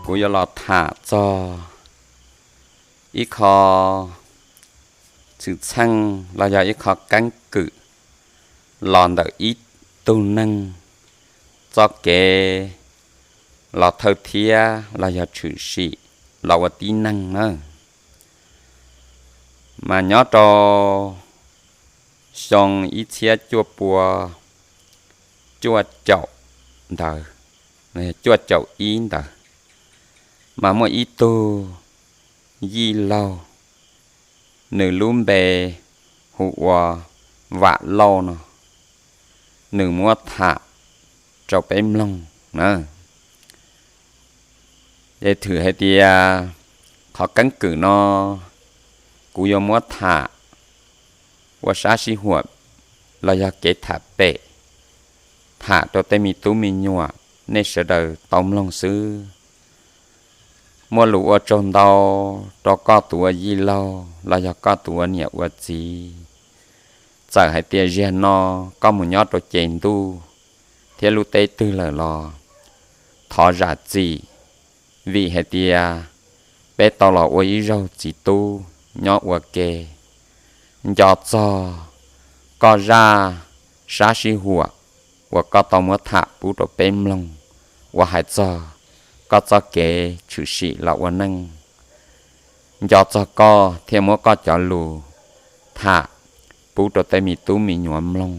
Kuv yuav los tham txog ib qho xwm txheej los yog ib qho keeb kwm los ntawm ib tug neeg txoj kev los thawj thiab los yog tshwm sim los ua tib neeg na. Mas nyob rau xyoo ib txhiab cuaj pua cuaj caum ntawd, cuaj caum ib ntawd, mas muaj ib tug yij laug, nws lub npe hu ua Vam Lauj no, nws muab tham rau peb mloog na. Ces thwm hais tias qhov keeb kwm no kuv yuav muab tham ua sab sib huam los yog kev tham pem, tham rau tej me tub me nyuam nej sawv daws tau mloog xwb. Muaj lus ua tsaug ntau rau koj tus ua yij laug los yog koj tus ua niam ua txiv. Txawm hais tias ziag no koj mus nyob rau ces ntuj thiab lub teb twg lawm los thov zam txim, vim hais tias peb tau los ua ib zaug txiv tub nyob ua ke. Nco txog koj zaj sab sib huam uas koj tau muab tham pub rau peb mloog, uas hais txog koj txoj kev tshwm sim los ua neej. Nco txog koj thiaj muab koj cov lus tham pub rau tej me tub me nyuam mloog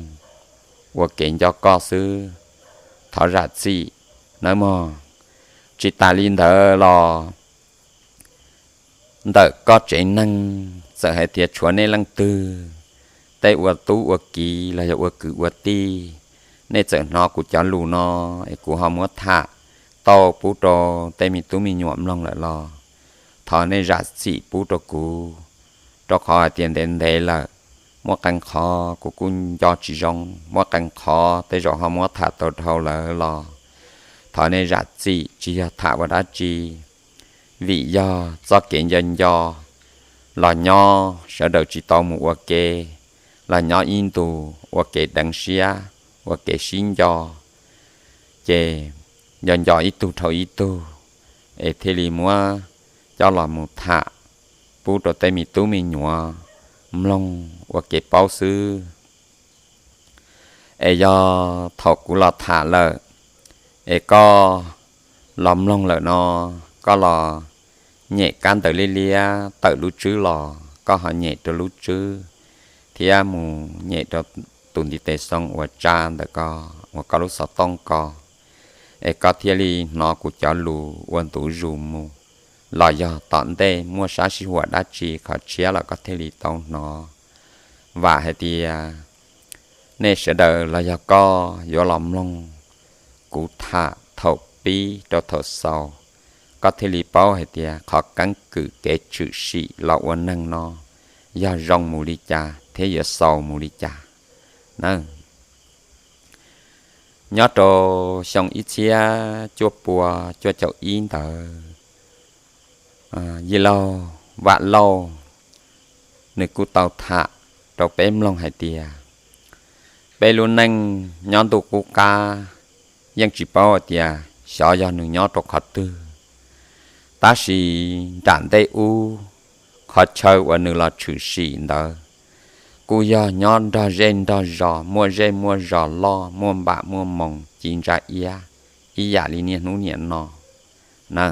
ua kev nco koj xwb. Thov zam txim nawb mog. Tsis tas li ntawd los ntawm koj tsev neeg txawm hais tias tshuav nej leej twg, tej ua tub ua kiv los yog ua kwv ua tij, nej txawm hnov kuv cov lus no es kuv ho muab tham tau pub rau tej me tub me nyuam mloog lawm los thov nej zam txim pub rau kuv, rau qhov hais tias ntev ntev lawm, muaj qee qhov kuv kuj nco tsis zoo, muaj qee qhov tej zaum ho muab tham tau dhau lawm los thov nej zam txim, tsis yog tham ua dab tsi. Vim yog txoj kev nco nco los nyob sawv daws tsis tau mus ua ke, los nyob ib ntus ua kev deev siab, ua kev sib nco, ces nco nco ib tug dhau ib tug, es thiaj li muab coj los mus tham pub rau tej me tub me nyuam mloog ua kev paub xwb. Es yog thaum kuv los tham lawm, es koj los mloog lawm no, koj los nyem kab ntawv liab liab tawm lub tswb los koj ho nyem rau lub tswb, thiab mus nyem rau tus ntiv tes xoo uas tsa ntawm ko uas koj lub xov tooj ko, es koj thiaj li hnov kuv cov lus ua ntu zus mus, los yog tom ntej muaj sab sib huam dab tsi qhov tshiab los koj thiaj li tau hnov. Vam hais tias nej sawv daws los yog koj yuav los mloog kuv tham thaum pib rau thaum xaus, koj thiaj li paub hais tias qhov keeb kwm kev tshwm sim los ua neeg no yog zoo mus li cas thiab yuav xaus mus li cas na. Nyob rau xyoo ib txhiab cuaj pua cuaj caum ib ntawd, yij laug Vam Lauj nws kuj tau tham rau peb mloog hais tias peb lub neej nyob ntuj qub qab yeej tsis paub hais tias xyov yog nws nyob rau qhov twg, tab sis nram ntej ub qhov chaw uas nws los tshwm sim ntawd kuj yog nyob nrog zej nrog zos, muaj zej muaj zos loj, muaj npam muaj moos ci ntsa iab ib yam li niaj hnub niam no na.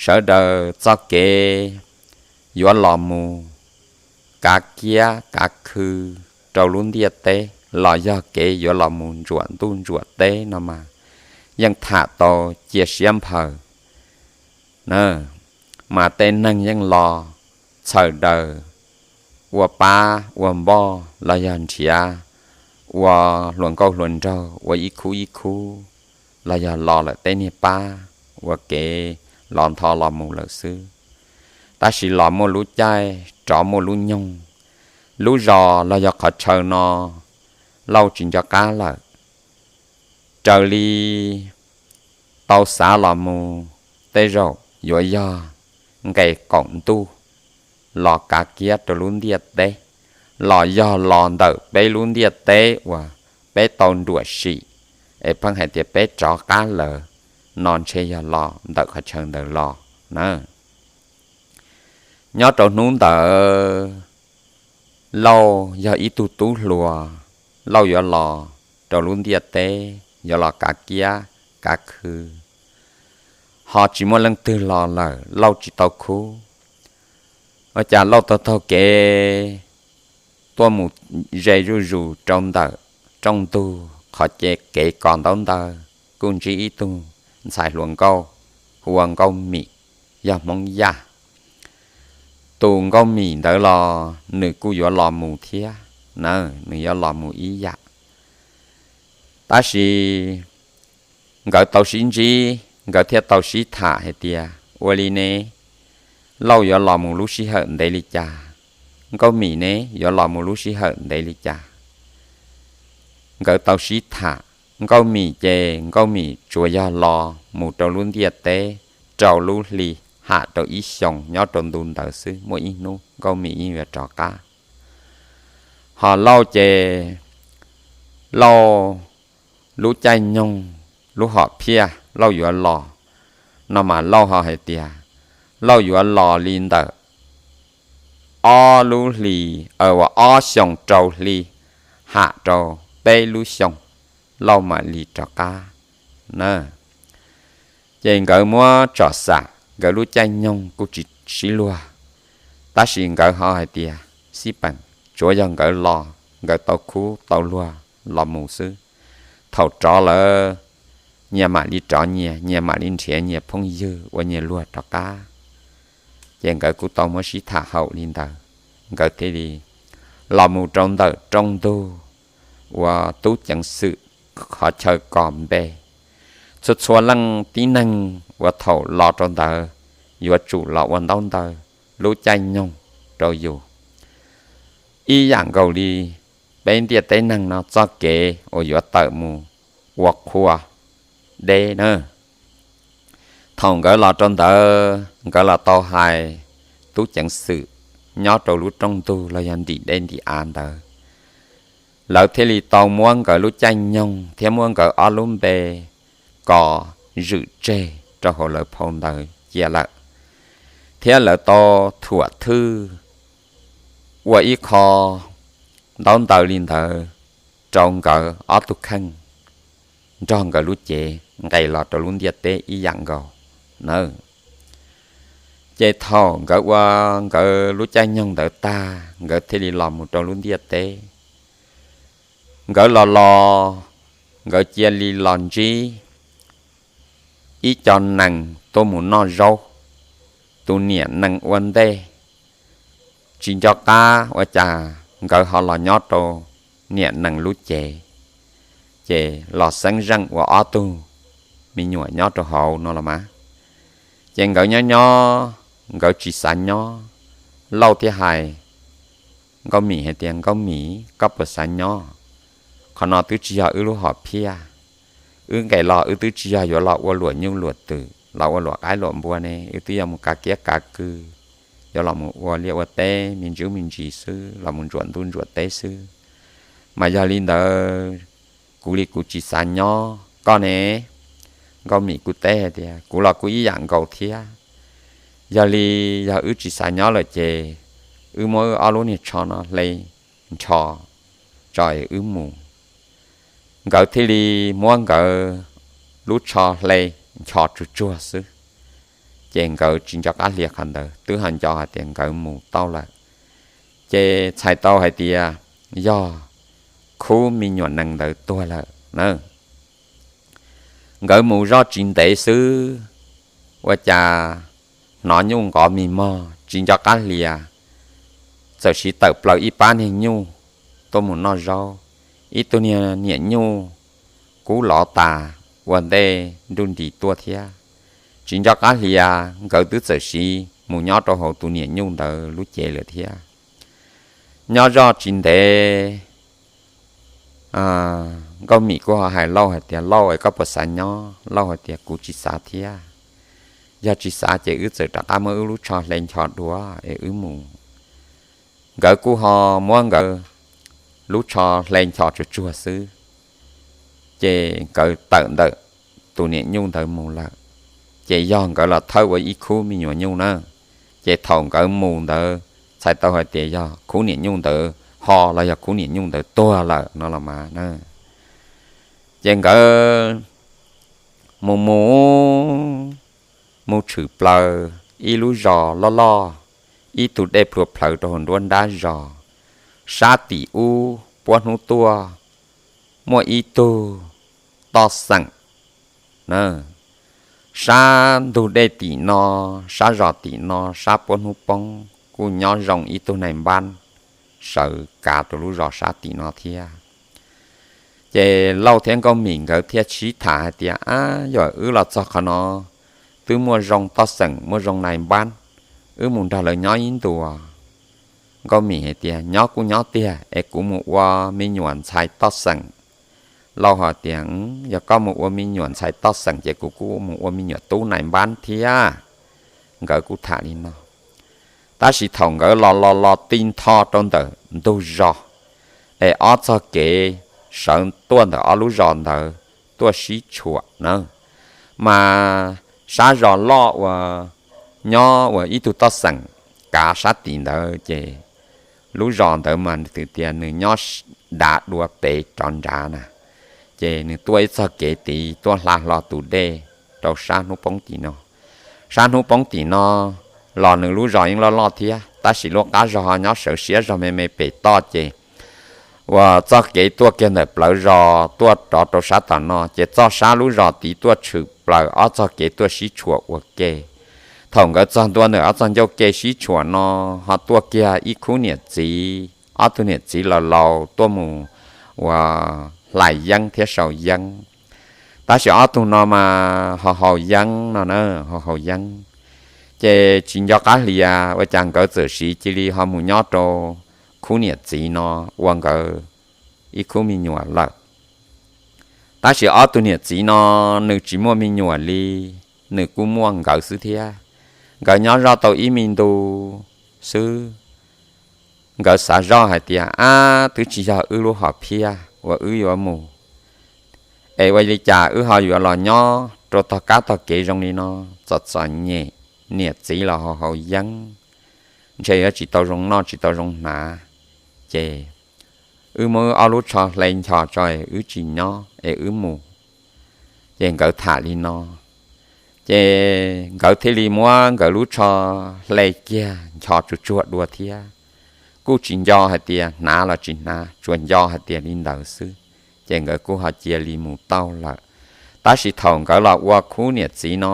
Sawv daws txoj kev yuav los mus kav kiab kav khw rau lub ntiaj teb los yog kev yuav los mus ntsuam ntuj ntsuam teb no mas yeej tham tau cia siab nphaws na. Mas tej neeg yeej los txhawm daws ua pab ua npoj los yog nrhiav ua hluas nkauj hluas nraug ua ib khub ib khub, los yog los lawm tej niag pab ua kev lov ntho los mus lawm xwb. Tab sis los muaj lub caij rov muaj lub nyoog, lub zos los yog qhov chaw no lauj tsis nco qab lawm. Raws li tau xav los mus tej zaum yuav yog nqes qaum ntuj los kav kiab rau lub ntiaj teb, los yog los ntawm peb lub ntiaj teb uas peb tau nruam sim es pheej hais tias peb rov qab lawm no ntshe yog los ntawm qhov chaw ntawd los na. Nyob rau hnub ntawd Lauj yog ib tug tub hluas, Lauj yuav los rau lub ntiaj teb, yuav los kav kiab kav khw, ho tsis muaj leej twg los lawm, Lauj tsis tau khub. Ua cas Lauj taug taug kev tuaj mus ze zuj zus rau ntawm rooj ntug qhov kev kos ntaub ntawv, kuj ntsib ib tug ntxhais hluas nkauj hu ua Nkauj Mim, yog Hmoob Yaj. Tus Nkauj Mim ntawd los nws kuj yuav los mus thiab na, nws yuav los mus ib yam. Tab sis nkawd tau sib ntsib, nkawd thiaj tau sib tham hais tias, ua li ne, Lauj yuav los mus lub sij hawm ntev li cas? Nkauj Mim ne, yuav los mus lub sij hawm ntev li cas? Nkawd tau sib tham. Nkauj Mim ces Nkauj Mim tsuas yog los mus rau lub ntiaj teb rau lub hli, ham rau ib xyoos nyob rau ntu ntawd xwb, muaj ib hnub Nkauj Mim yeej yuav rov qab. Ho Lauj ces Lauj lub caij nyoog, lub hom phiaj Lauj yuav los no mas Lauj ho hais tias Lauj yuav los li ntawm ob lub hlis, uas ob xyoos rau hli, ham rau peb lub xyoos Lauj mam li rov qab na. Ces nkawd muab tsom xam nkawd lub caij nyoog kuj tsis sib luag, tab sis nkawd ho hais tias xib peem, tsuav yog nkawd los nkawd tau khub tau luag los mus xwb. Thaum rov lawm nyias mam li rov nyias, nyias mam li nrhiav nyias phooj ywg ua nyias luag rov qab. Ces nkawd kuj tau muab sib tham haum li ntawd, nkawd thiaj li los mus rau ntawm rooj ntug uas tub ceev xwm qhov chaw kos npe. Txhua txhua leej tib neeg uas thaum los rau ntawd yuav tsum los ua ntaub ntawv lub caij nyoog rau yus, ib yam nkaus li peb ntiaj teb neeg no txoj kev uas yuav tawm mus ua qhua deb na. Thaum nkawd los rau ntawd nkawd los tau hais tub ceev xwm nyob rau lub rooj ntug los yog ntim dej ntim av ntawd, lawv thiaj li tau muab nkawd lub caij nyoog thiab muab nkawd ob lub npe kos zwm tseg rau hauv lawv phau ntawv cia lawm, thiab lawv tau thuam thwj ua ib qho ntaub ntawv li ntawd rau nkawd ob tug kheej nrog nkawd lub cev nqes los rau lub ntiaj teb ib yam nkaus nawb. Ces thaum nkawd ua nkawd lub caij nyoog ntawd tag, nkawd thiaj li los mus rau lub ntiaj teb. Nkawd los los, nkawd cia li los ntsib ib co nees tuaj mus noj zaub. Tus niam nees ua ntej tsis nco qab ua cas nkawd ho los nyob rau niam nees lub cev, ces los xeeb zeej ua ob tug me nyuam nyob rau hauv no los mas. Ces nkawd nyob nyob nkawd tsis xav nyob, Lauj thiaj hais Nkauj Mim hais tias, Nkauj Mim, koj puas xav nyob? Qhov no twb tsis yog wb lub hom phiaj. Wb nqes los wb twb tsis yog yuav los ua luam nyuj luam twm, los ua luam qaib luam npua ne, wb twb yog mus kav kiab kav kws, yuav los mus ua liaj ua teb me ntsis me ntsis xwb, los mus ntsuam ntuj ntsuam teb xwb. Mas yog li ntawd, kuv li kuv tsis xav nyob, koj ne? Nkauj Mim kuj teb hais tias, kuv los kuj ib yam nkaus thiab. Yog li, yog wb tsis xav nyob lawm ces wb muab wb ob lub niag tsho no hle ncho tso es wb mus. Nkawd thiaj li muab nkawd lub tsho hle ncho tsuag tsuag xwb, ces nkawd tsis nco qab hlias qhov ntawd, twb ho nco hais tias nkawd mus tau lawm. Ces txhais tau hais tias yog khub me nyuam nees ntawd tuag lawm na. Nkawd mus zoj tsis ntev xwb, ua cas hnov nyuj nqov mis mog tsis nco qab hlias, txawm siv tawm plaws ib pab niag nyuj tuaj mus noj zaub. Ib tug niag niam nyuj kub lov tas ua ntej nruj nris tuaj thiab. Tsis nco qab hlias nkawd twb txawm siv mus nyob rau hauv tus niam nyuj ntawd lub cev lawm thiab. Nyob zoj tsis ntev, Nkauj Mim kuj ho hais Lauj hais tias, Lauj, koj puas xav nyob? Lauj hais tias, kuv tsis xav thiab. yog tsis xav ces wb txawm rov qab muab wb lub tsho hle ncho dua es wb mus. Nkawd kuj ho muab nkawd lub tsho hle ncho tsuag tsuag xwb, ces nkawd tawm ntawm tus niam nyuj ntawd mus lawm. Ces yog nkawd los thawb ua ib khub me nyuam nyuj na, ces thaum nkawd mus ntawd txhais tau hais tias yog khub niam nyuj ntawd ho los yog khub niam nyuj ntawd tuag lawm no los mas na. Ces nkawd mus mus mus tshwm plaws ib lub zos loj loj, ib tug dej plhuav plhawv rau hauv nruab nrab zos. Sab tim ub puab hnub tuaj muaj ib tug toj xeem na, sab ntug dej tim no, sab zos tim no, sab puab hnub poob kuj nyob zoo ib tug nais npab sawv kav rau lub zos sab tim no thiab. Ces Lauj thiab Nkauj Mim nkawd thiaj sib tham hais tias, Ab, yog wb los txog qhov no, twb muaj zoo toj xeem muaj zoo nais npab, wb mus nrog lawv nyob ib ntus. Nkauj Mim hais tias, Nyob kuj nyob tiag, es kuv mus ua me nyuam ntxhais toj xeem. Lauj hais tias, Yog koj mus ua me nyuam ntxhais toj xeem ces kuv kuj mus ua me nyuam tub nais npab thiab. Nkawd kuj tham li no. Tab sis thaum nkawd los los los ti ntho rau ntawm ntug zos, es ob txog kev sawv tuaj ntawm ob lub zos ntawd tuaj sib tshuam na, mas sab zos loj uas nyob uas ib tug toj xeem kav sab tim ntawd ces lub zos ntawd mas nws tias nws nyob dav dua pem rov nrad na, ces nws tuaj ib txog kev tid tuaj hla hlo tus dej rau sab hnub poob tim no. Sab hnub poob tim no los nws lub zos yeej loj loj thiab, tab sis lub qab zos ho nyob sawv siab zog me me pem toj ces uas txoj kev tuaj kiag ntawm plawv zos tuaj rov rau sab tom no ces txoj sab lub zos tid tuaj tshwm plaws ob txog kev tuaj sib tshuam ua ke. Thaum nkawd txog ntua ntawm ob txog ncauj ke sib tshuam no ho tuaj kiag ib khub niam txiv, ob tug niam txiv laus laus tuaj mus uas hlais yeeb thiab sau yeeb. Tab sis ob tug no mas ho haus yeeb no na, ho haus yeeb, ces tsis nco qab hlias ua cas nkawd txawm siv cia li ho mus nyob rau khub niam txiv no ua nkawd ib khub me nyuam lawm. Tab sis ob tug niam txiv no nws tsis muaj me nyuam li, nws kuj muaj nkawd xwb thiab. Nkawd nyob zoj tau ib me ntu xwb, nkawd xav zoj hais tias, Ab, twb tsis yog wb lub hom phiaj uas wb yuav mus, es ua li cas wb ho yuav los nyob rau tog kab tog kev zoo li no, txom txom nyem, niam txiv los haus haus yeeb, ntshe yuav tsis tau zoo noj tsis tau zoo hnav, ces wb muab wb ob lub tsho hle ncho tso es wb tsis nyob es wb mus. Ces nkawd tham li no, ces nkawd thiaj li muab nkawd lub tsho hle kiag ncho tsuag tsuag dua thiab. Kuj tsis nco hais tias hnav los tsis hnav, tsuas nco hais tias li ntawd xwb, ces nkawd kuj ho cia li mus tau lawm. Tab sis thaum nkawd los ua khub niam txiv no,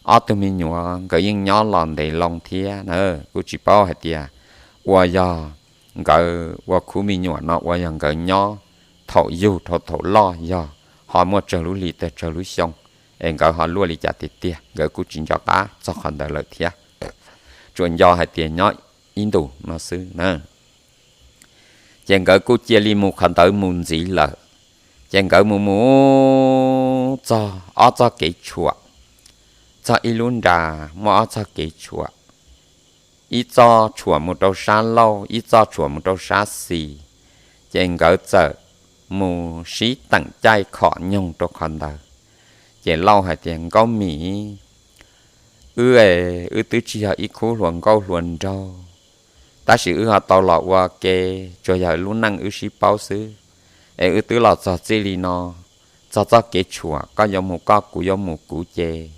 ob tug me nyuam nkawd yeej nyob los ntev loo thiab na, kuj tsis paub hais tias ua yog nkawd ua khub me nyuam no ua yog nkawd nyob thaum yug rau thaum loj yog ho muaj tsawg lub hli tag tsawg lub xyoo, es nkawd ho luaj li cas tiag tiag nkawd kuj tsis nco qab txog qhov ntawd lawm thiab. Tsuas nco hais tias nyob ib ntus no xwb na. Ces nkawd kuj cia li mus qhov ntawd mus ntxiv lawm. Ces nkawd mus mus txog ob txoj kev tshuam, txog ib lub nra muaj ob txoj kev tshuam, ib txoj tshuam mus rau sab laug, ib txoj tshuam mus rau sab xis. Ces nkawd txawm mus sib teem caij khom nyoog rau qhov ntawd. Ces Lauj hais tias, Nkauj Mim, wb, wb twb tsis yog ib khub hluas nkauj hluas nraug, tab sis wb ho tau los ua ke, tsuas yog lub neej wb sib paub xwb, es wb twb los txog txij li no, txog txoj kev tshuam, koj yuav mus koj, kuv yuav mus kuv, ces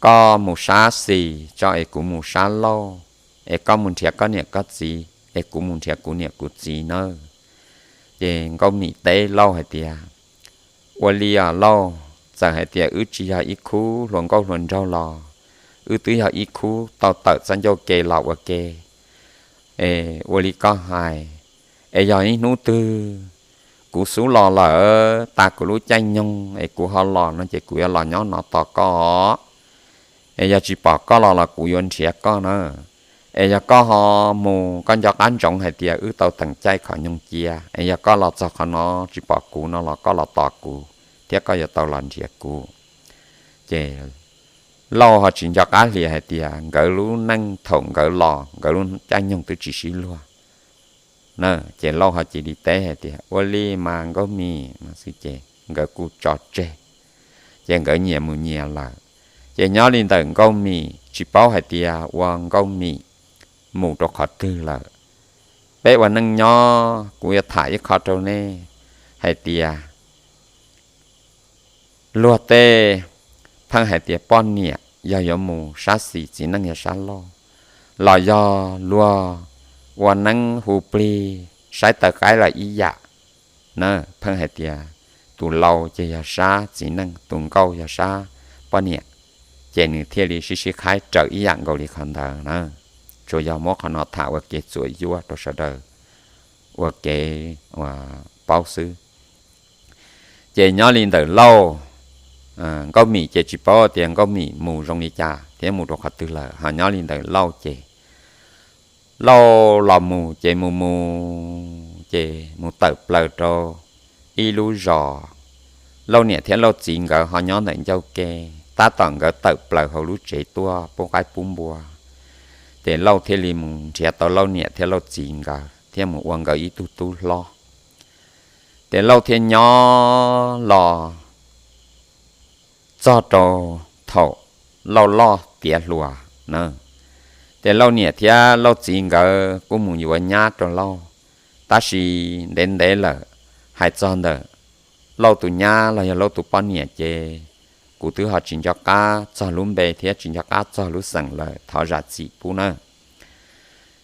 koj mus sab xis tso es kuv mus sab laug, es koj mus nrhiav koj niam koj txiv es kuv mus nrhiav kuv niam kuv txiv nawb. Ces Nkauj Mim teb Lauj hais tias, Ua li os Lauj, txawm hais tias wb tsis yog ib khub hluas nkauj hluas nraug los wb twb yog ib khub tau tawm txoj ncauj ke los ua ke. Es ua li koj hais, es yog ib hnub twg kuv xub los lawm, tas kuv lub caij nyoog es kuv ho los no ces kuv yuav los nyob no tos koj. Es yog tsis pom koj los los kuv yuav nrhiav koj na. Es yog koj ho mus koj nco qab ntsoov hais tias wb tau teem caij khom nyoog cia, es yog koj los txog qhov no tsis pom kuv no los koj los tos kuv thiab koj yuav tau los nrhiav kuv. Ces Lauj ho tsis nco qab hais tias nkawd lub neej thaum nkawd los nkawd lub caij nyoog twb tsis sib luag na. Ces Lauj ho cia li teb hais tias, Ua li mas Nkauj Mim, no xwb ces nkawd kuj tso tseg, ces nkawd nyias mus nyias lawm. Ces nyob li ntawm Nkauj Mim tsis paub hais tias ua Nkauj Mim mus rau qhov twg lawm. Peb ua neej nyob kuv yuav tham ib qho rau nej hais tias luag tej pheej hais tias poj niam yog yuav mus sab xis, txiv neej yog sab laug, los yog luag ua neeb hu plig saib taw qaib los ib yam na. Pheej hais tias tus laus ces yog sab txiv neej, tus nkauj yog sab poj niam, ces nws thiaj li sib sib qhaib raws ib yam nkaus li qhov ntawd na. Tsuas yog muab qhov no tham ua kev txuas yuav rau sawv daws ua kev paub xwb. Ces nyob li ntawm Lauj, Nkauj Mim ces tsis paub tias Nkauj Mim mus zoo li cas thiab mus rau qhov twg lawm, ho nyob li ntawm Lauj ces Lauj los mus ces mus mus ces mus tawm plaws rau ib lub zos. Lauj niam thiab Lauj txiv nkawd ho nyob ntawm ncauj ke, tab tom nkawd tawm plaws hauv lub tsev tuaj pub qaib pub npua, ces Lauj thiaj li mus nrhiav tau Lauj niam thiab Lauj txiv nkawd thiab mus ua nkawd ib tug tub hlob. Ces Lauj thiaj nyob los txog rau thaum Lauj loj tiav hluas na, ces Lauj niam thiab Lauj txiv nkawd kuj mus yuav nyab rau Lauj. Tab sis ntev ntev lawm, hais txog ntawm Lauj tus nyab los yog Lauj tus poj niam ces kuv twb ho tsis nco qab txog lub npe thiab tsis nco qab txog lub xeem lawm, thov zam txim pub nawb.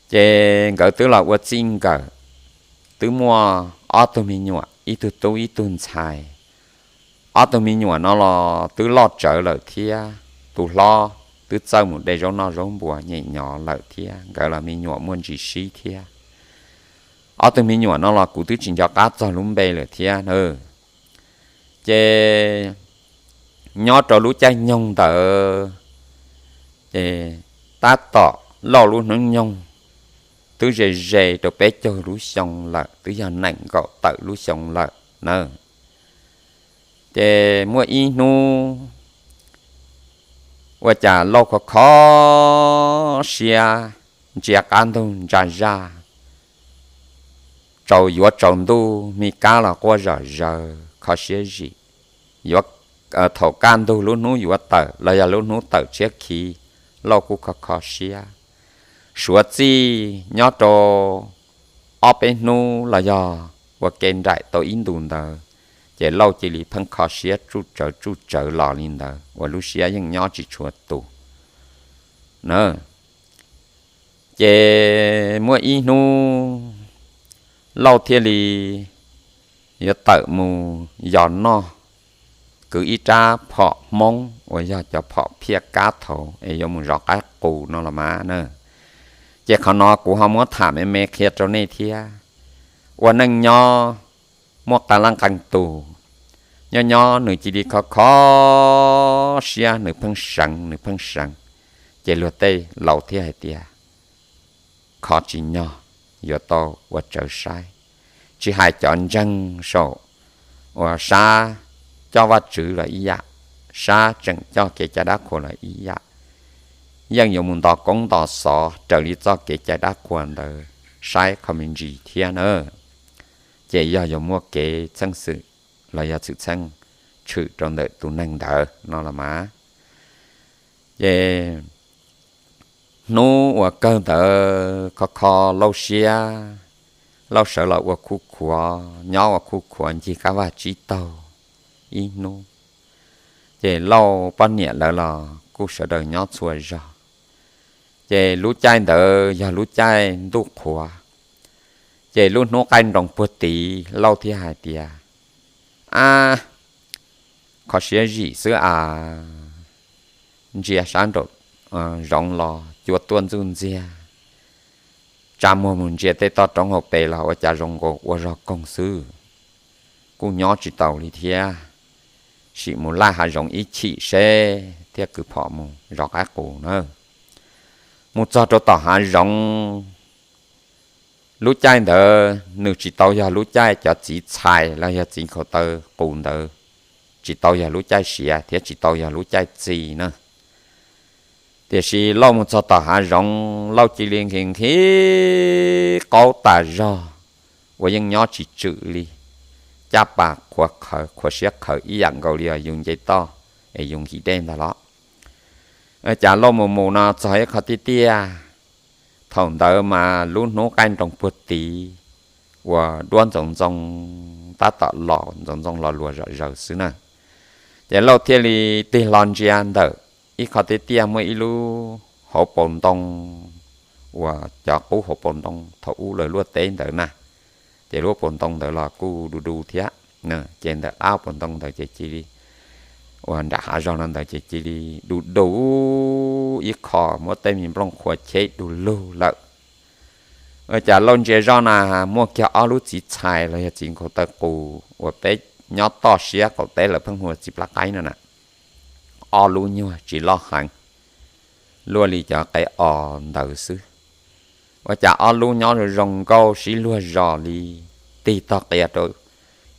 Ces nkawd twb los ua txij nkawm, twb muaj ob tug me nyuam, ib tug tub ib tug ntxhais. Ob tug me nyuam no los twb loj tsawv lawm thiab, tus hlob twb txawj mus de zaub noj zaub npua nyem nyov lawm thiab, nkawd los me nyuam muaj ntsis sib thiab. Ob tug me nyuam no los kuv twb tsis nco qab txog lub npe lawm thiab na. Ces nyob rau lub caij nyoog ntawd, ces tab tom Lauj lub hnub nyoog twb ze ze rau peb caug lub xyoo lawm, twb yog nees nkaum tawm lub xyoo lawm na. Ces muaj ib hnub ua cas Lauj kho kho siab, ntsia qab ntug ntsa zaj, tsaus yuav tsaus ntuj, me kab los quaj zom zaws kho siab zim. Yuav, thaum kaj ntug lub hnub yuav tawm los yog lub hnub tawm tshiab khiv, Lauj kuj kho kho siab. Suav txij nyob rau ob peb hnub los yog ua ke nraim tau ib ntus ntawd, ces Lauj cia li pheej kho siab tsuj tsawv tsuj tsawv los li ntawd uas lub siab yeej nyob tsis tshua tus na. Ces muaj ib hnub Lauj thiaj li yuav tawm mus yos noj, kwv ib rab phom Hmoob uas yog cov phom phiaj kab thaud es yuav mus zov qaib qus no los mas na. Ces qhov no kuv ho muab tham me me qhia rau nej thiab. Ua neej nyob muaj qee leej qee tus, nyob nyob nws cia li kho kho siab, nws pheej seev, nws pheej seev. Ces luag tej laus thiaj hais tias, kho tsis nyog, yuav tau ua tsawv saib. Tsis hais cov ntseeg saum uas sab coj Vajtswv los ib yam, sab tseem coj kev cai dab qhuas los ib yam, yeej yuav mus nto koob nto xov raws li txoj kev cai dab qhuas ntawd saib qho me ntsis thiab na. Ces yog yuav muaj kev txheej xwm los yog txwm txheej tshwm rau ntawm tus neeg ntawd no los mas. Ces hnub uas kawg ntawd kho kho Lauj siab, Lauj sawv los ua khuj khuav, nyob ua khuj khuav ncig kab vaj tsib taug ib hnub. Ces Lauj poj niam lawv los kuj sawv daws nyob txhua zog. Ces lub caij ntawd yog lub caij ntuj qhuav. Ces lub hnub qaij nroos puag tid Lauj thiaj hais tias, ab, kho siab zim xwb as, ntsia sab nraum zoov los cua tuaj ntxuj ntxiag, tsa muag mus ntsia tej toj roob hauv pes los ua cas zoo nkaus ua zog koog xwb. Kuj nyob tsis taus li thiab, sim mus laj hav zoov ib chim seb thiaj kwv phom mus zov qaib qus na. Mus txog rau tom hav zoov, lub caij ntawd nws tsis tau yog lub caij cov txiv txhais los yog txiv nkhaus taw qus ntawd, tsis tau yog lub caij siav thiab tsis tau yog lub caij txi na. Tiam sis Lauj mus txog tom hav zoov, Lauj cia li nqhis nqhis qaub tas zog uas yeej nyob tsis tswm li, caj pas qhuav qhawv, qhuav siab qhawv ib yam nkaus li yus nce toj es yus nqhis dej ntag los. Cas Lauj mus mus no txog ib qho tiaj tiaj, thaum ntawd mas lub hnub qaij nroos puag tid uas duab ntxoov ntxoo tab tom los ntxoov ntxoo los luas zom zaws xwb na. Ces Lauj thiaj li tig hlo ntsia ntawm ib qho tiaj tiaj muaj ib lub hauv paus ntoo uas cov qub hauv paus ntoo thaum ub lawv luaj teb ntawd na. Ces lub paus ntoo ntawd los kuj du du thiab, ces ntawm qab paus ntoo ntawd ces cia li, uas nram hav zoov no ntawd ces cia li du du ib qho muab tej me nplooj qhuav cheb du lug lawm. Ua cas Lauj ntsia zoj na, muaj kiag ob lub txiv txhais los yog txiv nkaus taw qus uas peb nyob toj siab qaum teb lawv pheej hu ua txiv plab qaib no na. Ob lub nyuag tsis loj heev, luaj li cov qe os ntawd xwb. Ua cas ob lub nyob zoo zoo nkauj sib luag zos li, tig tog qia rau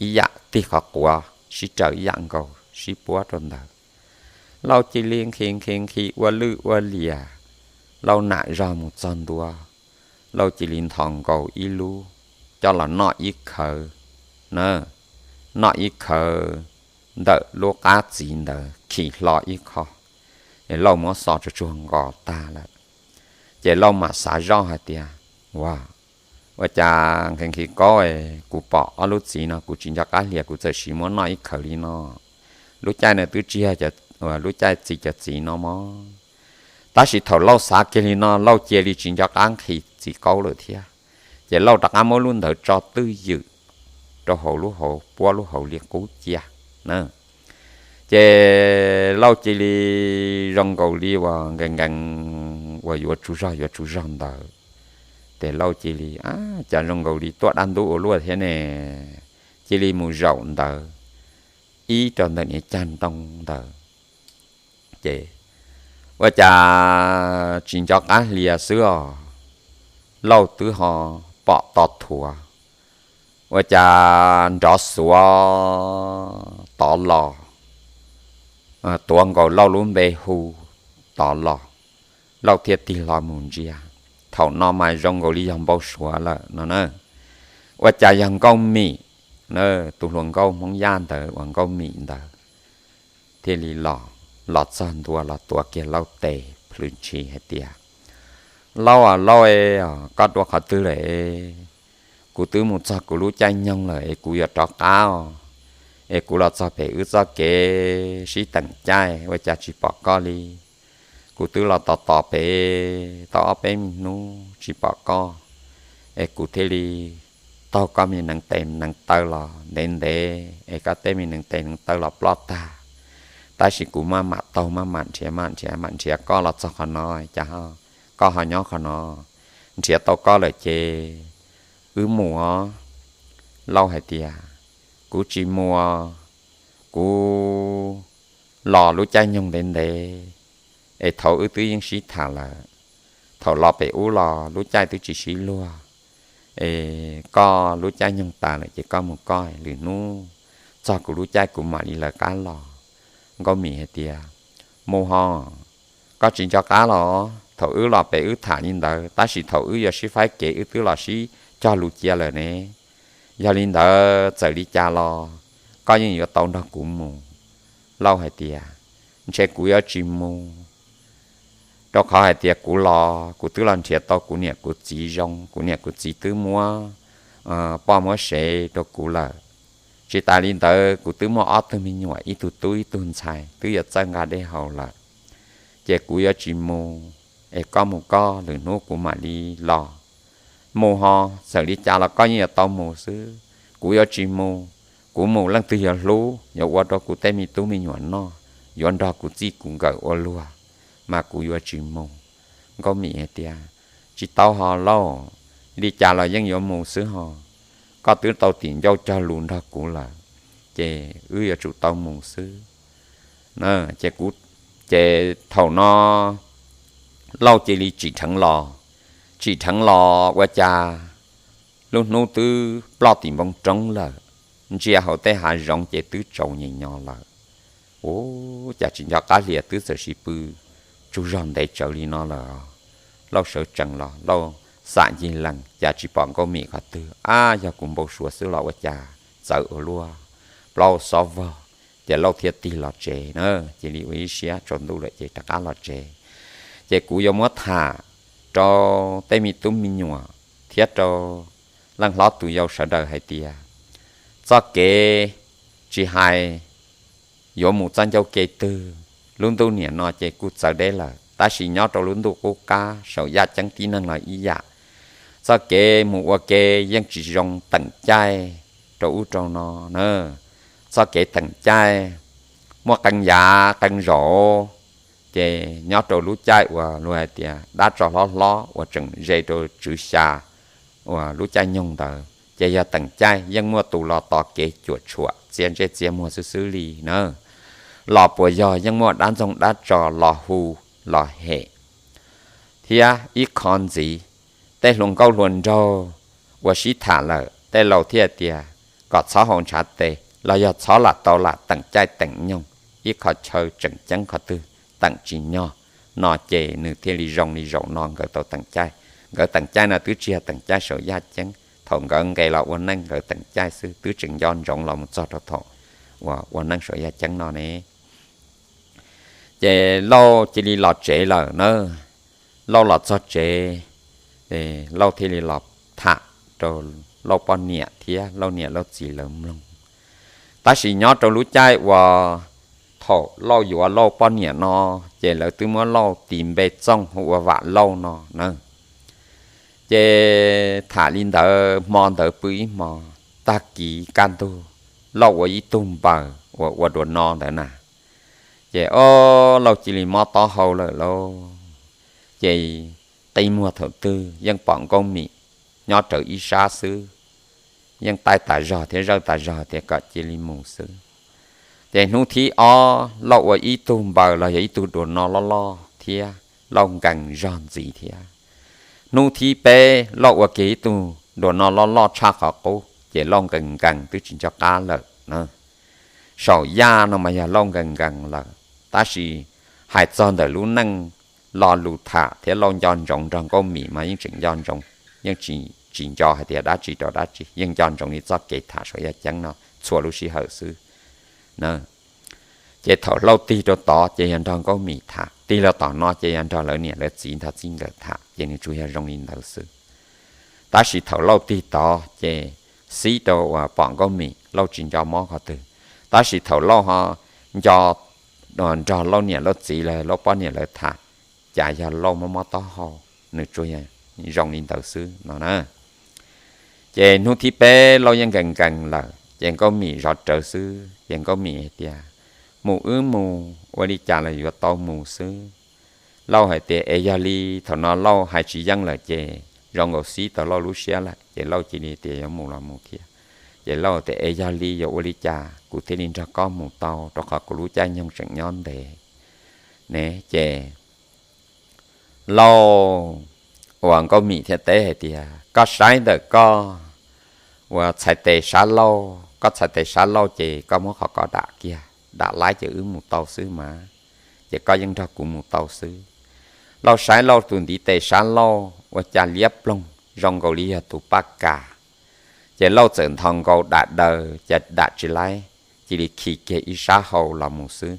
ib yam, tig qhov quav sib raws ib yam nkaus sib puab rau ntawd. Lauj cia li nqhis nqhis nqhis ua lwj ua liam, Lauj nam zog mus txog ntua, Lauj cia li nthos nkaus ib lub coj los noj ib khawv na, noj ib khawv ntawm lub qab txiv ntawd khi hlo ib qho, es Lauj muab xo tsuag tsuag nqos tag lawm. Ces Lauj mam xav zoj hais tias, ua, ua cas nqhis nqhis qaub kuv pom ob lub txiv no kuv tsis nco qab hlias kuv txawm sim muab noj ib khawv li no. Lub caij no twb tsis yog lub caij txi cov txiv no mog. Tab sis thaum Lauj xav kiag li no Lauj cia li tsis nco qab nqhis txiv qaub lawm thiab. Ces Lauj rov qab muab lub ntawd tso twj ywm rau hauv lub hauv puab lub hauv li qub cia na. Ces Lauj cia li zoo nkaus li uas nkees nkees uas yuav tsaug zog yuav tsaug zog ntawd. Ces Lauj cia li, a, cas zoo nkaus li tuaj dab ntub ua luaj thiab ne. Cia li mus zaum ntawd ib rau ntawm niag cag ntoo ntawd. Ces ua cas tsis nco qab hlias xwb os, Lauj twb ho pom tov thuav, ua cas nrov xuav tod los, tuav nkaus Lauj lub npe hu tod los. Lauj thiaj tig hlo mus ntsia. Thaum no mas zoo nkaus li yog npau suav lawm no na. Ua cas yog Nkauj Mim, tus hluas nkauj Hmoob Yaj ntawd uas Nkauj Mim ntawd thiaj li los, los txog ntua los tuav kiag Lauj tes plhws ntshis hais tias, Lauj a Lauj e, koj dua qhov twg lawm? Kuv twb mus txog kuv lub caij nyoog lawm es kuv yuav rov qab os. Es kuv los txog pem wb txoj kev sib teem caij ua cas tsis pom koj li. Kuv twb los tos tos pem tau ob peb me hnub tsis pom koj, es kuv thiaj li taug koj me neev tes neev taw los ntev ntev, es koj tej me neev tes neev taw los ploj tag. Tab sis kuv maj mam taug maj mam nrhiav maj nrhiav mam nrhiav koj los txog qhov no, cas koj ho nyob qhov no. Nrhiav tau koj lawm ces wb mus os. Lauj hais tias, Kuv tsis mus, kuv los lub caij nyoog ntev ntev, es thaum wb twb yeej sib tham lawm. Thaum los pem ub los lub caij twb tsis sib luag, es koj lub caij nyoog tas lawm ces koj mus koj, lwm hnub txog kuv lub caij kuv mam li lawv qab los. Nkauj Mim hais tias, Mus ho, koj tsis nco qab los? Thaum wb los pem wb tham li ntawd, tab sis thaum wb yuav sib faib kev wb twb los sib cog lus cia lawm ne. Yog li ntawd txawm li cas los koj yeej yuav tau nrog kuv mus. Lauj hais tias, Ntshe kuv yuav tsis mus, rau qhov hais tias kuv los kuv twb los nrhiav tau kuv niam kuv txiv zoo, kuv niam kuv txiv twb muab poj muab sev rau kuv lawm. Tsis tas li ntawd kuv twb muaj ob tug me nyuam, ib tug tub ib tug ntxhais twb yuav txawj nqa dej haus lawm. Ces kuv yuav tsis mus, es koj mus koj, lwm hnub kuv mam li los. Mus ho, txawm li cas los koj yeej yuav tau mus xwb. Kuv yuav tsis mus, kuv mus leej twg yuav hlub, yuav ua rau kuv tej me tub me nyuam noj, yuav nrog kuv txij kuv nkawm ua luag, mas kuv yuav tsis mus. Nkauj Mim hais tias, Tsis tau ho Lauj, li cas los yeej yuav mus xwb ho. Koj twb tau tim ncauj cog lus nrog kuv lawm, ces wb yuav tsum tau mus xwb. Ces kuv, ces thaum no Lauj cia li tsim dheev los, tsim dheev los ua cas lub hnub twb ploj tim npoo roob lawm, ntsia hauv tej hav zoov ces twb tsaus nyem nyo lawm. Ua cas tsis nco qab hlias twb txawm sis pw tsug zog ntev tsawv li no lawm. Lauj sawv tsees los Lauj xam ncig lees cas tsis pom Nkauj Mim qhov twg. Ab, yog kuv npau suav xwb los ua cas txawv ua luaj, plaub xob vog. Ces Lauj thiaj tig los tsev na, cia li ua ib siab tsaus ntuj lawm ces rov qab los tsev. Ces kuv yuav muab tham rau tej me tub me nyuam thiab rau leej hlob tus yau sawv daws hais tias txoj kev tsis hais yuav mus txoj ncauj ke twg, lub ntuj niam no ces kuj txawv deb lawm, tab sis nyob rau lub ntuj qub qab saum yaj ceeb tib neeg los ib yam. Txoj kev mus ua ke yeej tsis zoo teem caij rau ub rau no na. Txoj kev teem caij muaj qee yav qee zaum, ces nyob rau lub caij uas luag hais tias dab tsov hlob hlob uas tseem ze rau tswv xya uas lub caij nyoog ntawd, ces yog teem caij yeej muaj tus los tos kev cuam tshuam txias ntsej txias muag xwb xwb li na. Los puas yog yeej muaj dab ntxoog dab tsov los hu los hem thiab ib qho ntxiv, tej hluas nkauj hluas nraug uas sib tham lawm tej laus thiaj tias kom txhob haus ntshav tes los yog txhob lam tau lam teem caij teem nyoog, ib qho chaw tseem ceeb qhov twg teem tsis nyog no ces nws thiaj li zoo li zaum no nkawd tau teem caij. Nkawd teem caij no twb tsis yog teem caij saum yaj ceeb, thaum nkawd nqes los ua neej nkawd teem caij xwb, twb tseem nco ntsoov los mus txog rau thaum uas ua neej saum yaj ceeb no ne. Ces Lauj cia li los tsev lawm na. Lauj los txog tsev, Lauj thiaj li los tham rau Lauj poj niam thiab Lauj niam Lauj txiv lawv mloog. Tab sis nyob rau lub caij uas thaum Lauj yuav Lauj poj niam no, ces lawv twb muab Lauj tis npe txooj hu ua Vam Lauj no na. Ces tham li ntawd hmo ntawd pw ib hmo, tag kis kaj ntug Lauj ua ib tug npaws uas ua duas no ntawd na. Ces o, Lauj cia li mob taub hau lawm lauj. Ces qi muag thaum twg yeej pom Nkauj Mim nyob rawv ib sab xwb, yeej taij tas zog thiab zawj tas zog tias kom cia li mus xwb. Ces hnub thib ob Lauj ua ib tug npaws los yog ib tug duas no loj loj thiab Lauj nkees zog ntxiv thiab. Hnub thib peb Lauj ua kiag ib tug duas no loj loj tshaj qhov qub ces Lauj nkees nkees twb tsis nco qab lawm na. Saum yaj no mas yog Lauj nkees nkees lawm, tab sis hais txog ntawm lub neej lo lus tham thiab Lauj nco ntsoov nrog Nkauj Mim mas yeej tseem nco ntsoov, yeej tsis nco hais tias dab tsi rau dab tsi, yeej nco ntsoov li txoj kev tham saum yaj ceeb no txhua lub sij hawm xwb. Ces thaum Lauj tig rau tod ces yog nrog Nkauj Mim tham, tig rau tom no ces yog nrog lawv niam lawv txiv ntag txij nkawm tham, ces nws tsuas yog zoo li ntawd xwb. Tab sis thaum Lauj tig tod ces xib rau uas pom Nkauj Mim Lauj tsis nco mob qhov twg, tab sis thaum Lauj ho nco nrog Lauj niam Lauj txiv los Lauj poj niam lawv tham, cas yog Lauj mob mob taub hau, nws tsuas yog zoo li ntawd xwb no na. Ces hnub thib peb Lauj yeej nkees nkees lawm ces Nkauj Mim zov rawv xwb ces Nkauj Mim hais tias, mus wb mus, ua li cas los yuav tau mus xwb. Lauj hais tias es yog li thaum no Lauj hais tsis yeej lawm ces zoo nkaus xib tau Lauj lub siab lawm ces Lauj cia li tias yuav mus los mus thiab. Ces Lauj tias es yog li yuav ua li cas kuv thiaj li nrog koj mus tau, rau qhov kuv lub caij nyoog tseem nyob ntev ne. Ces Lauj uas Nkauj Mim thiaj teb hais tias koj saib ntawm koj uas txhais tes sab laug, koj txhais tes sab laug ces koj muab qhov ko dam kiag, dam laib ces wb mus tau xwb mas, ces koj yeej nrog kuv mus tau xwb. Lauj saib Lauj tus ntiv tes sab laug ua cas liab ploog zoo nkaus li yog tus paj kas. Ces Lauj txawm nthos nkaus dam daws cas dam tsis laib, cia li khi kiag ib sab hau los mus xwb.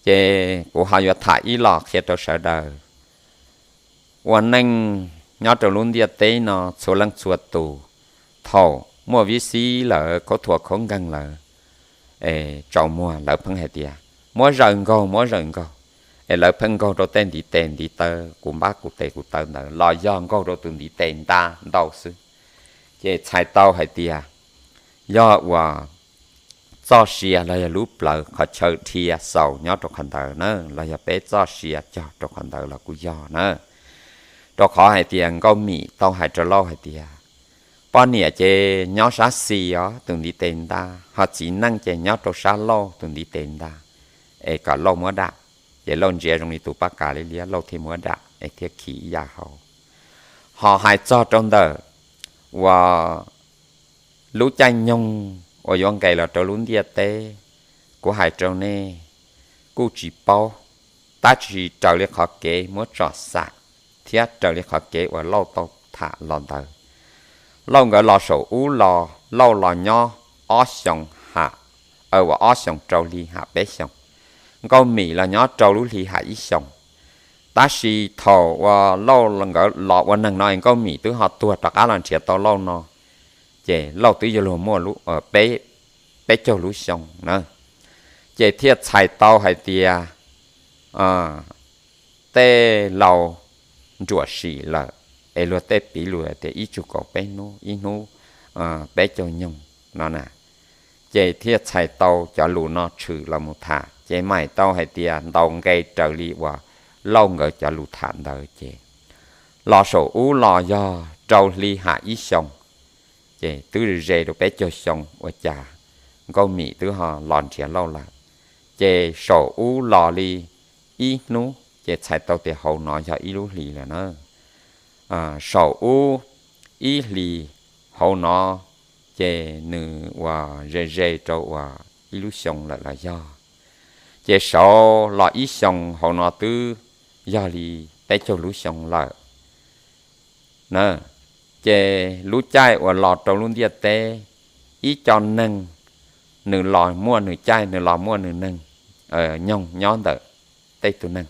Ces kuv ho yuav tham ib los qhia rau sawv daws ua neej nyob rau lub ntiaj teb no txhua leej txhua tus, thaum muaj vib xib lawm khaub thuas khaub nkeeg lawm, tsaus muag lawv pheej hais tias muab zaws nkaug, muab zaws nkaug, es lawv pheej nkaug rau tej ntiv tes ntiv taw, kuv npab kuv tes kuv taw ntawd los yog nkaug rau tus ntiv tes nta ntau xwb. Ces txhais tau hais tias yog uas txoj sia los yog lub plawv qhov chaw dhia xaus nyob rau qhov ntawd na, los yog peb txoj sia cog rau qhov ntawd los kuj yog na. Rau qhov hais tias Nkauj Mim tau hais rau Lauj hais tias poj niam ces nyob sab xis os tus ntiv tes nta, ho txiv neej ces nyob rau sab laug tus ntiv tes nta, es kom Lauj muab dam. Ces Lauj ntsia zoo li tus paj kas liab liab, Lauj thiaj muab dam es thiaj khi ib yam hau. Ho hais txog rau ntawm uas lub caij nyoog uas yuav nqes los rau lub ntiaj teb, kuv hais rau nej kuj tsis paub, tab sis raws li qhov kev muab tsom xam thiab raws li qhov kev uas Lauj tau tham los ntawd, Lauj nkawd los saum ub los, Lauj los nyob ob xyoos ham, uas ob xyoos rau hli ham peb xyoos, Nkauj Mim los nyob rau lub hli ham ib xyoos. Tab sis thaum uas Lauj nkawd los ua neeg no, Nkauj Mim twb ho tuag rov qab los nrhiav tau Lauj no, ces Lauj twb yuav luag muaj peb caug lub xyoo na, ces thiaj txhais tau hais tias tej laus nruam sim lawm, es luag tej piv lus tias ib tsug kaum peb hnub, ib hnub peb caug nyoog no na. Ces thiaj txhais tau cov lus no tshwm los mus tham, ces maim tau hais tias ntaus nqe raws li uas Lauj nkawd cov lus tham ntawd ces los saum ub los yog rau hli ham ib xyoos, ces twb ze rau peb caug xyoo ua cas Nkauj Mim twb ho los nrhiav Lauj lawm. Ces saum ub los li ib hnub ces txhais tau tias hauv no yog ib lub hlis lawm na. Saum ub ib hlis, hauv no ces nws uas ze ze rau uas ib lub xyoo lawm los yog. Ces saud los ib xyoos, hauv no twb yog li peb caug lub xyoo lawm na. Ces lub caij uas los rau lub ntiaj teb, ib co neeg, nws los muaj nws caij, nws los muaj nws neeg nyoog nyob ntawm tej tug neeg.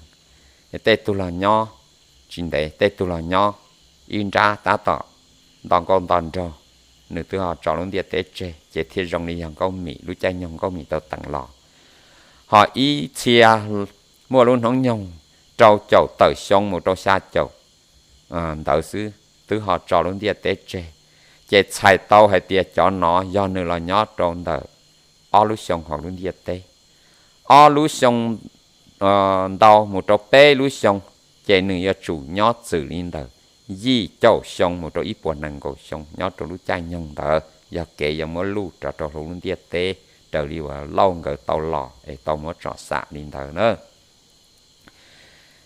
Tej tug los nyob tsis ntev, tej tug los nyob ib nrab tab tom nto nkauj nto nraug, nws twb ho tso lub ntiaj teb tseg, ces thiaj zoo li yog Nkauj Mim lub caij nyoog Nkauj Mim tau teem los. Ho ib txhia muaj lub hnub nyoog rau caum tawm xyoo mus rau xya caum ntawd xwb twb ho tso lub ntiaj teb tseg. Ces txhais tau hais tias cov no yog nws los nyob rau ntawm ob lub xyoo hauv lub ntiaj teb. Ob lub xyoo ntau mus rau peb lub xyoo, ces nws yuav tsum nyob txwm li ntawm yim caum xyoo mus rau ib puas nees nkaum xyoo nyob rau lub caij nyoog ntawd, yog kev yuav muab luj rov rau hauv lub ntiaj teb raws li uas Lauj nkawd tau los es tau muab tsom xam li ntawd na.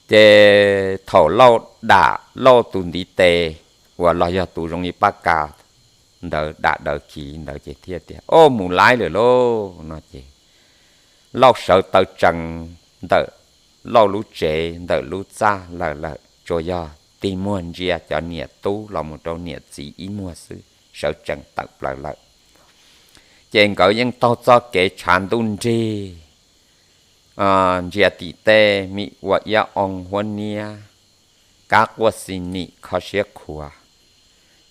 Ces thaum Lauj dam Lauj tus ntiv tes uas los yog tus zoo li paj kas ntawd dam dawv kiv li ntawd ces thiaj tias, Au, mus laib lawm lauj, no ces Lauj sawv taw tsees ntawm Lauj lub tsev ntawm lub txaj lawm lawm, tsuas yog tig muag ntsia cov niam tub los mus rau niam txiv ib muag xwb, sawv tsees tawm plaws lawm. Ces nkawd yeej taug txoj kev tshav ntuj nrig, ntsia tim tej me ua iab oo huab niab, kab quaj xi nim kho siab khuav.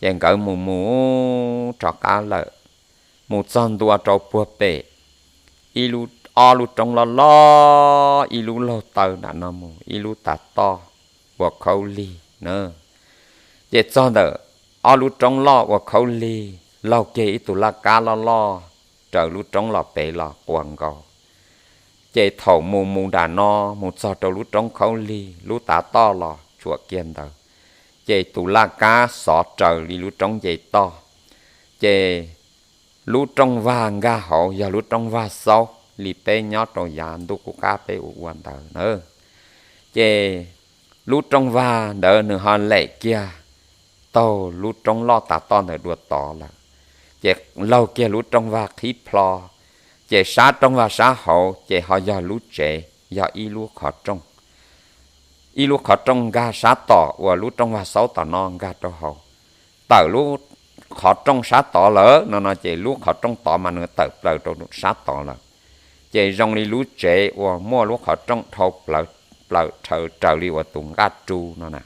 Ces nkawd mus mus rov qab lawm, mus txog ntua rau puag pem ib lub, ob lub roob loj loj, ib lub laug taw nram no mus ib lub tav toj ua khaub lig na. Ces txog ntawm ob lub roob loj ua khaub lig, laug kiag ib tug laj kab loj loj raws lub roob los pem los quas nkaus. Ces thaum mus mus nram no mus txog rau lub roob khaub lig, lub tav toj los tshuam kiag ntawd, ces tus laj kab xov raws li lub roob nce toj, ces lub rooj vag nkag hauv yog lub rooj vag xaub li peb nyob rau yav ntuj qub qab peb ua ua ntawd na. Ces lub rooj vag ntawd nws ho lem kiag taug lub roob loj tav toj ntawd dua tod lawm. Ces laug kiag lub rooj vag qhib plho, ces sab rooj vag sab hauv ces ho yog lub tsev, yog ib lub qhov rooj. Ib lub qhov rooj nkag sab tom uas lub rooj vag xaub tom no nkag rau hauv, tawm lub qhov rooj sab tod lawm no no ces lub qhov rooj tod mas nws tawm plaws rau sab tod lawm. Ces zoo li lub tsev uas muaj lub qhov rooj dhau plaws raws li uas tus nqaj ru no na.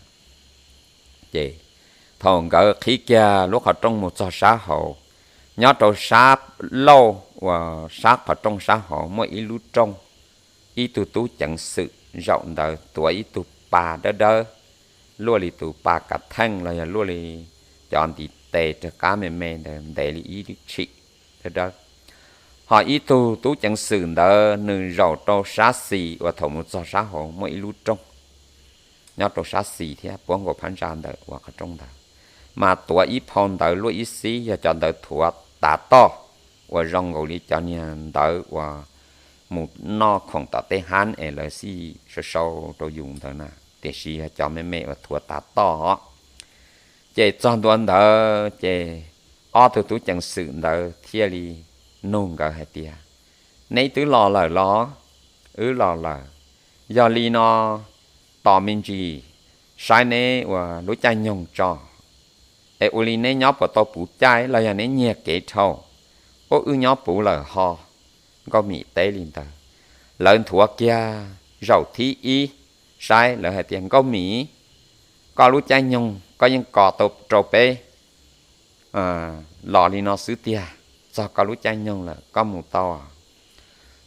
Ces thaum nkawd qhib kiag lub qhov rooj mus txog sab hauv, nyob rau sab lauj uas sab qhov rooj sab hauv muaj ib lub rooj, ib tug tub ceev xwm zaum ntawd tuav ib tug pa dawb dawb, luaj li tus pa kav theej los yog luaj li cov ntiv tes rag qab me me ntawd ntev li ib tshim dawb dawb. Ho ib tug tub ceev xwm ntawd nws zaum rau sab xis uas thaum mus txog sab hauv muaj ib lub rooj nyob rau sab xis thiab puab nkaus phab ntsa ntawm uas qhov rooj ntawd, mas tuav ib phau ntawv luaj ib xib yog cov ntawv thuav tav toj uas zoo nkaus li cov niag ntawv uas mus noj khoom tom tej hab es lawv xij sau sau rau yus ntawd na, tiam sis yog cov me me uas thuav tav toj os. Ces txog ntua ntawd ces ob tug tub ceev xwm ntawd thiaj li nug nkawd hais tias, Neb twb los lawm los? Wb los lawm. Yog li no, tos me ntsis saib neb ua lub caij nyoog tso, es ua li neb nyob puas tau puv caij los yog neb nyiag kev dhau? Ub, wb nyob puv lawm ho. Nkauj Mim teb li ntawd. Lawv nthuav kiag zaum thib ib saib, lawv hais tias, Nkauj Mim, koj lub caij nyoog koj yeej kos tau rau peb los li no xwb tiag, txog koj lub caij nyoog lawm koj mus tau.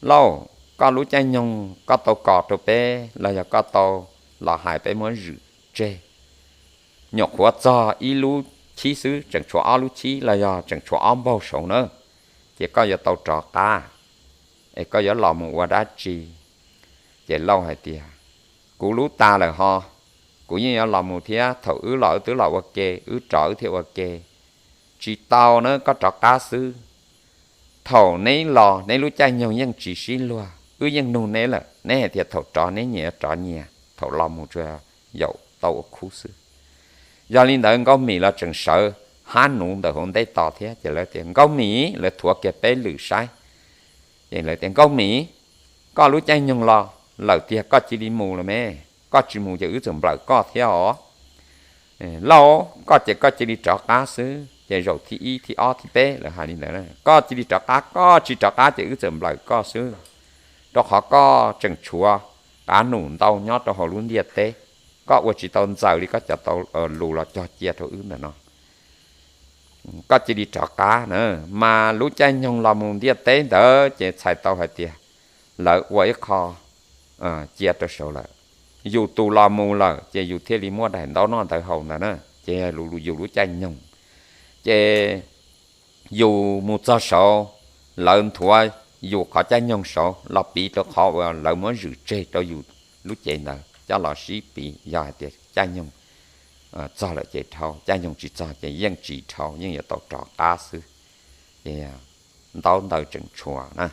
Lauj, koj lub caij nyoog koj tau kos rau peb los yog koj tau los hais peb muab zwm tseg? Nyuam qhuav txog ib lub chib xwb, tseem tshuav ob lub chib los yog tseem tshuav ob npaug saud na, ces koj yuav tau rov qab, es koj yuav los mus ua dab tsi? Ces Lauj hais tias, Kuv lub tas lawm ho, kuv yeej yuav los mus thiab, thaum wb los wb twb los ua ke, wb rov wb thiaj ua ke. Tsis tau na, koj rov qab xwb. Thaum neb los neb lub caij nyoog yeej tsis sib luag, wb yeej nug neb lawm, neb hais tias thaum rov neb nyias yuav rov nyias, thaum los mus tsuas yaum tau ua khub xwb. Yog li ntawd Nkauj Mim los tseem sawv hab nuv ntawm hauv ntej tos thiab, ces lawv tias, Nkauj Mim, lawv thuav kiag peb lwm saib. Ces lawv tias, Nkauj Mim, koj lub caij nyoog los lawm tiag, koj cia li mus los me, koj tsis mus ces wb txawm nplawm koj thiab os. Lauj, koj ces koj cia li rov qab xwb. Ces zaum thib ib, thib ob, thib peb lawv hais li ntawd, Koj cia li rov qab, koj tsis rov qab ces wb txawm nplawm koj xwb, rau qhov koj tseem tshuav qav num ntau nyob rau hauv lub ntiaj teb, koj ua tsis tau ntxaws li koj cov tau lus los cog cia rau wb ntawm no. Koj cia li rov qab na, mas lub caij nyoog los mus ntiaj teb ntawd ces txhais tau hais tias lawv ua ib qho cia rau saud lawm. Yus tus los mus lawm ces yus thiaj li muaj daim ntaub noj ntawv haus ntawd na, ces yog yus lub caij nyoog. Ces yus mus txog saud, lawv nthuav yus qhov caij nyoog saud los piv rau qhov uas lawv muab zwm tseg rau yus lub cev ntawd coj los sib piv, yog hais tias caij nyoog txog lawm ces dhau, caij nyoog tsis txog ces yeej tsis dhau, yeej yuav tau rov qab xwb. Ces ntaub ntawv tseem tshuav na.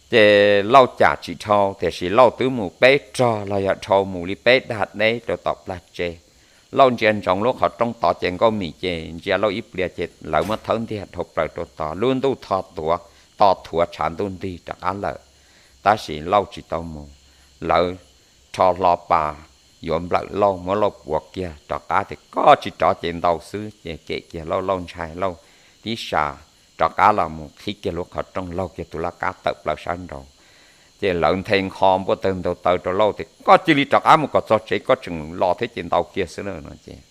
Ces Lauj cam tsis dhau, tiam sis Lauj twb mus peb rog los yog dhau mus li peb dag deb rau tom plag tsev. Lauj ntsia ntsoov lub qhov rooj tod ces Nkauj Mim ces ntsia Lauj ib pliag ces lawv muab thawb ntiag dhau plaws rau tod, lub ntuj tho tuav, to thuav tshav ntuj nrig rov qab lawm. Tab sis Lauj tsis tau mus, lawv rho hlo pas yuav nplawm Lauj, muab Lauj puav kiag rov qab tias koj tsis rov ces ntaus xwb, ces kem kiag Lauj, Lauj ntshai Lauj tib sa rov qab los mus qhib kiag lub qhov rooj laug kiag tus laj kab tawm plaws sab nraud. Ces lawv nthe nqho npuaj tawg ntaug taw rau Lauj tias koj cia li rov qab mus kom txog tsev, koj tseem los thiab ces ntaus kiag xwb na no ces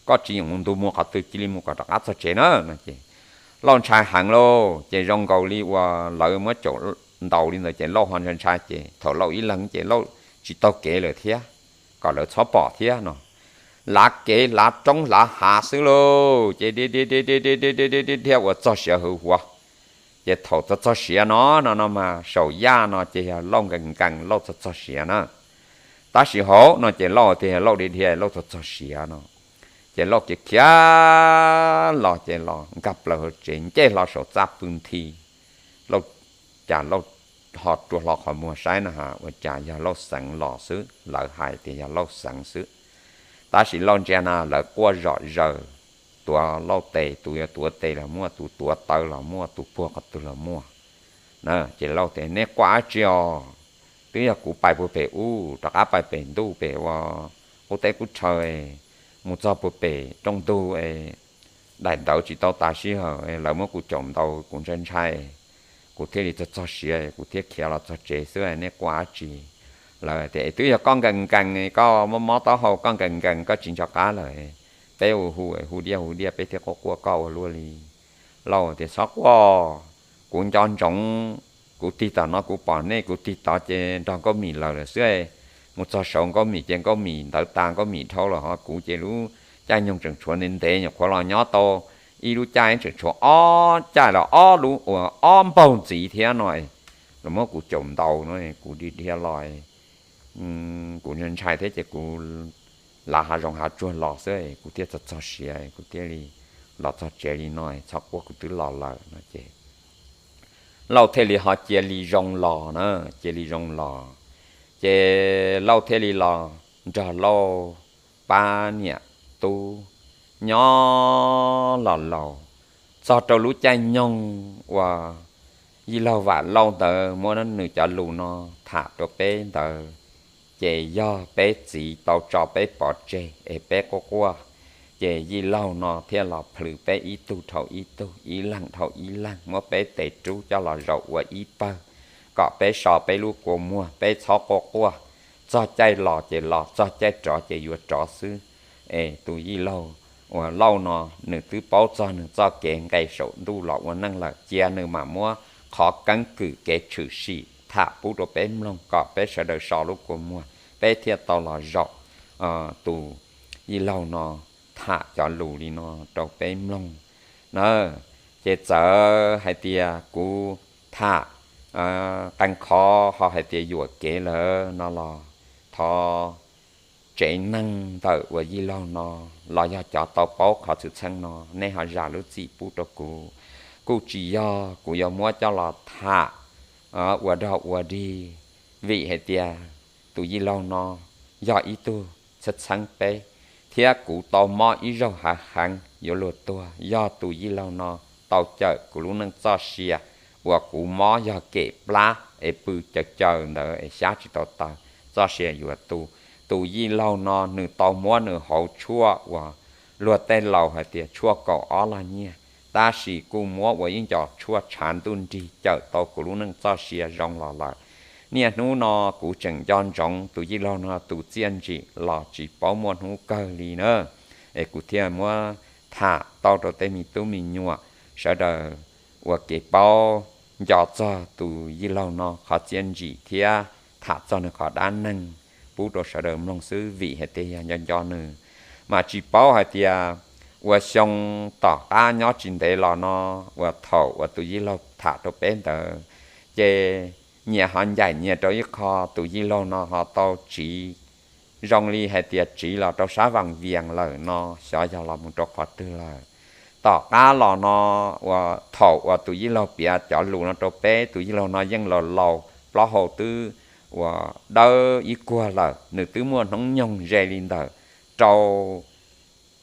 koj tsis yeem mus ntu muag qhov twg, cia li mus kom rov qab txog tsev na no ces Lauj ntshai heev lauj. Ces zoo nkaus li uas lawv muab caum ntaus li ntawd ces Lauj ho ntshai ntshai ces thaum Lauj ib leeg ces Lauj tsis taug kev lawm thiab, kom lawv txhob pom thiab no. Lav kev lav roob lav hav xwb lauj, ces dhia dhia dhia dhia dhia dhia dhia dhia dhia ua txog siav hwv huav. Ces thaum txog txog siav no no no mas saum yaj no ces yog Lauj nkees nkees Lauj txog txog siav na. Tab sis hauv no ces Lauj tias yog Lauj dhia dhia Lauj txog txog siav no. Ces Lauj khiav khiav los ces los nkag plaws hauv tsev ncej hlo saum txaj pw nthi. Lauj, cas Lauj ho rua hlo qhov muag saib na has ua cas yog Lauj xeev los xwb, lawv hais tias yog Lauj xeev xwb. Tab sis Lauj ntsia na lawv quaj zom zaws, tuav Lauj tes, tus yuav tuav tes los muaj, tus tuav taw los muaj, tus puag qhov twg los muaj. Ces Lauj tias nej quaj dab tsi os, twb yog kuv pais puag pem ub rov qab pais pem ntuj pem ua qub teb qub chaw, mus txog puag pem rooj ntug, daim ntawv tsis tau tas sij hawm, lawv muab kuv caum ntaus kuv ntshai ntshai, kuv thiaj li txog txog siav kuv thiaj khiav los txog tsev xwb, nej quaj dab tsi? Lawv tias twb yog koj nkees nkees, koj mob mob taub hau koj nkees nkees koj tsis nco qab lawm, peb ua hu hu diaj hu diaj peb thiaj quaj quaj koj ua luaj li. Lauj tias txhob quaj, kuv nco ntsoov, kuv tig tom no kuv pom nej, kuv tig tod ces nrog Nkauj Mim lawm lawm xwb. Mus txog saud Nkauj Mim ces Nkauj Mim ntawv tas Nkauj Mim dhau lawm ho kuv ces lub caij nyoog tseem tshuav ntev ntev, nyuam qhuav los nyob tau ib lub caij tseem tshuav ob caij los ob lub uas ob npaug ntxiv thiab no, los muab kuv caum ntaus no, kuv dhia dhia los, kuv ntshai ntshai thiab ces kuv lav hav zoov hav tsuag los xwb, kuv thiaj txog txog siav kuv thiaj li los txog tsev li no, txhob quaj kuv twb los lawm no ces Lauj thiaj li ho cia li zoo los na, cia li zoo los. Ces Lauj thiaj li los nrog Lauj pab niam tub nyob los laus, txog rau lub caij nyoog uas yij laug Vam Lauj ntawd muab nws cov lus no tham rau peb ntawd, ces yog peb txiv tau tso peb pov tseg es peb quaj quaj, ces yij laug no thiaj los plhws peb ib tug dhau ib tug, ib leeg dhau ib leeg, muab peb tes rub coj los zaum ua ib pawg, kom peb so peb lub kua muag, peb txhob quaj quaj, txog caij los ces los, txog caij rov ces yuav rov xwb. Es tus yij laug uas Lauj no nws twb paub txog nws txoj kev nqes saum ntuj los ua neej lawm, cia nws mam muab qhov keeb kwm kev tshwm sim tham pub rau peb mloog kom peb sawv daws so lub kua muag, peb thiaj tau los zaum tus yij laug no tham cov lus li no rau peb mloog na. Ces txawm hais tias kuv tham qee qhov ho hais tias yuam kev lawm no los thov tsev neeg ntawm uas yij laug no los yog cov tau paub qhov txhua txheej no nej ho zam lub txim pub rau kuv. Kuj tsis yog kuv yuav muab coj los tham ua dog ua dig, vim hais tias tus yij laug no yog ib tug txheeb txheeb peb, thiab kuv tau mob ib zaug hav heev yuav luag tuag yog tus yij laug no tau cawm kuv lub neej txoj sia uas kuv mob yog kem plab es pw caws caws ntawd es xyab tsis tau taw, txoj sia yuav tu. Tus yij laug no nws tau muab nws hauv tshuaj uas luag tej laus hais tias tshuaj kaum ob lag nyiaj, tab sis kuj muab ua ib nco tshuaj tshav ntuj nrig cawm tau kuv lub neej txoj sia zoo los lawm. Niaj hnub no kuv tseem nco ntsoov tus yij laug no tus txiaj ntsim los tsis paub muaj hnub kawg li na. Es kuv thiaj muab tham tau rau tej me tub me nyuam sawv daws ua kev paub, nco txog tus yij laug no qhov txiaj ntsim thiab tham txog nws qhov dab neeg pub rau sawv daws mloog xwb, vim hais tias yog nco nco nws mas tsis paub hais tias ua xyoo tom qab nyob tsis ntev los no uas thaum uas tus yij laug tham rau peb ntawd, ces nyias ho ncaim nyias rau ib qho, tus yij laug no ho tau tsiv zoo li hais tias tsiv los rau sab Vaj Vias lawm no, xyov yog los mus rau qhov twg lawm. Tom qab los no uas thaum uas tus yij laug piav cov lus no rau peb, tus yij laug no yeej laus laus, plaub hau twb uas dawb ib kuag lawm, nws twb muaj hnub nyoog ze li ntawm rau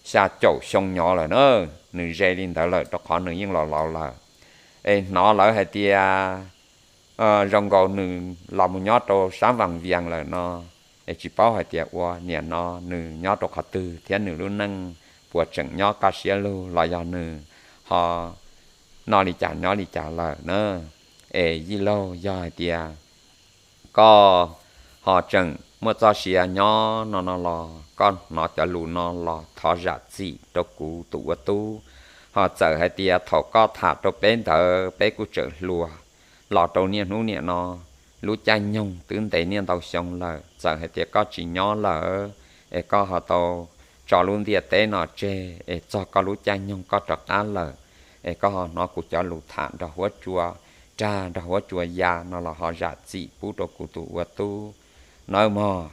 xya caum xyoo nyob lawm na. Nws ze li ntawd lawm rau qhov nws yeej laus laus lawm. Es hnov lawv hais tias zoo nkaus nws los mus nyob rau sab Vaj Vias lawm no, es tsis paub hais tias ua niam no nws nyob rau qhov twg thiab nws lub neej puas tseem nyob kaj siab lug los yog nws ho noj li cas nyob li cas lawm na. Es yij laug, yog hais tias koj ho tseem muaj txoj sia nyob no no los koj hnov cov lus no los thov zam txim rau kuv tus ua tub. Ho txawm hais tias thaum koj tham rau peb ntawd peb kuj tseem hluas, los rau niaj hnub niam no lub caij nyoog twb ntev niaj ntau xyoo lawm, txawm hais tias koj tsis nyob lawm es koj ho tau tso lub ntiaj teb no tseg es txog koj lub caij nyoog koj rov qab lawm, es koj ho hnov kuv cov lus tham nrog huab cua rag nrog huab cua ya no los ho zam txim pub rau kuv tus ua tub nawb mog.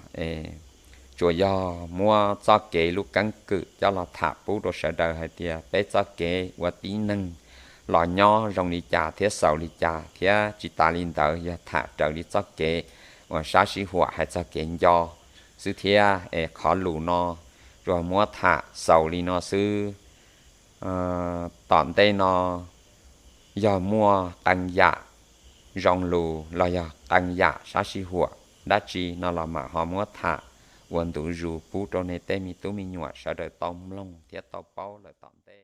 Tsuas yog muab txoj kev lub keeb kwm coj los tham pub rau sawv daws hais tias peb txoj kev ua tib neeg los nyob zoo li cas thiab xaus li cas, thiab tsis tas li ntawd yog tham raws li txoj kev uas sab sib huam hais txog kev nco xwb thiab. Es qhov lus no tsuas muab tham xaus li no xwb. Tom ntej no yog muaj qee yam zoo lus los yog qee yam sab sib huam dab tsi no los mam ho muab tham ua ntu zus pub rau nej tej me tub me nyuam sawv daws tau mloog thiab tau paub lawm tom ntej.